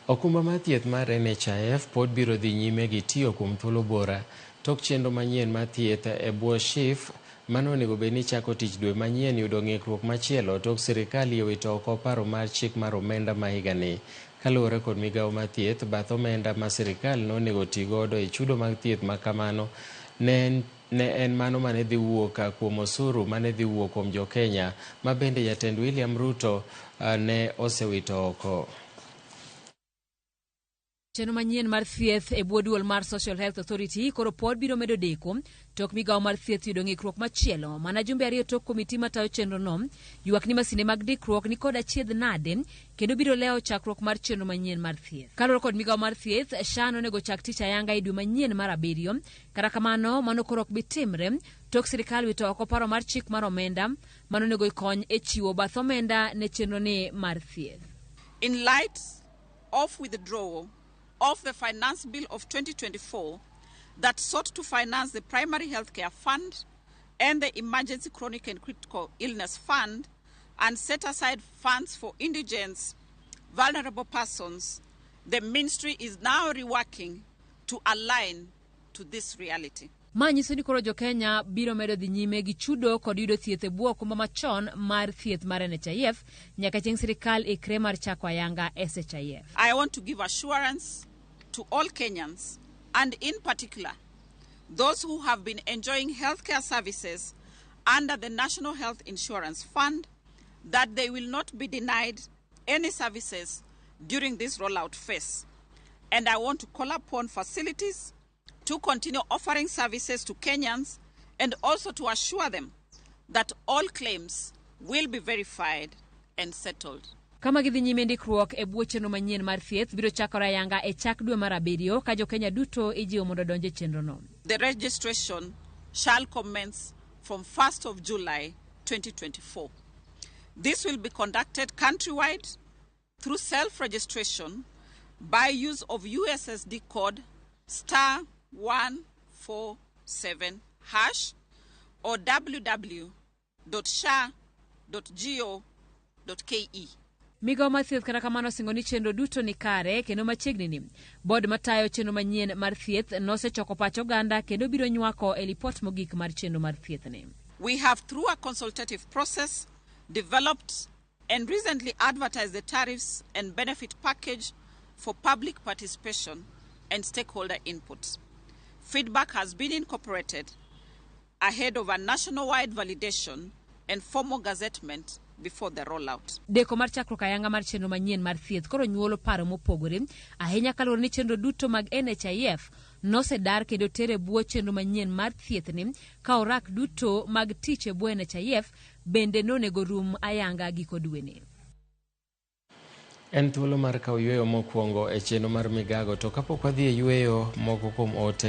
Okumba mar thieth mar NHIF pod biro dhi nyime gi tiyo kuom thuolo bora tok chenro manyien mar thieth e bwo SHIF mane onego bed ni chako tich dwe manyien yudo ng'ikruok machielo tok sirikal yie wito oko paro mar chik mar omenda ma higani. Kaluwore kod migawo mar thieth, bath omenda ma sirikal nonego ti godo e chudo mag thieth ma kamano ne ne en mano mane dhi wuok kuom osuru mane dhi wuok kuom jokenya ma bende jatend William Ruto ne osewito oko. Chenro manyien mar thieth e bwo duol mar Social Health Authority koro pod biro medo deko tok migawo mar thieth yudo ng'ikruok machielo mana jumbe 2 tok komiti matayo chenrono ywak ni masinde mag dikruok ni kod achiedh nade kendo biro lewo chakruok mar chenro manyien mar thieth. Kaluwore kod migawo mar thieth, SHA nonego chak tich ayanga e dwe manyien mar 7. Kata kamano, mano koro ok bi timre tok sirikal wito oko paro mar chik mar omenda manonego ikony e chiwo bath omenda ne chenro ni mar thieth. In light of withdrawal of the Finance Bill of 2024 that sought to finance the Primary Healthcare Fund and the Emergency Chronic and Critical Illness Fund and set aside funds for indigents, vulnerable persons, the ministry is now reworking to align to this reality. Ma nyiso ni koro jokenya biro medo dhi nyime gi chudo kod yudo thieth e bwo okumba machon mar thieth mar NHIF nyaka chieng' sirikal ikre mar chako ayanga SHIF. I want to give assurance to all Kenyans, and in particular, those who have been enjoying healthcare services under the National Health Insurance Fund, that they will not be denied any services during this rollout phase. And I want to call upon facilities to continue offering services to Kenyans and also to assure them that all claims will be verified and settled. Kama gidhi nyime ndikruok e bwo chenro manyien mar thieth biro chakore ayanga e chak dwe mar 7 ka jokenya duto ijiwo mondo odonj e chenrono. The registration shall commence from 1st of July 2024. This will be conducted countrywide through self-registration by use of USSD code *147# or www.sha.go.ke. Migawo mar thieth kata kamano osingo ni chenro duto ni kare kendo machiegni ni bod matayo chenro manyien mar thieth nosechoko pach oganda kendo biro nywako e lipot mogik mar chenro mar thieth ni. We have, through a consultative process, developed and recently advertised the tariffs and benefit package for public participation and stakeholder input. Feedback has been incorporated ahead of a nationwide validation and formal gazettement before the rollout. Deko mar chakruok ayanga mar chenro manyien mar thieth koro nyuolo paro mopogore ahinya kaluwore ni chenro duto mag NHIF nosedar kendo ter e bwo chenro manyien mar thieth ni ka orak duto mag tich e bwo NHIF bende nonego rum ayanga giko dweni. En thuolo mar kawo yweyo mokwongo e chenro mar migago to kapok wadhi e yweyo moko kuom ote.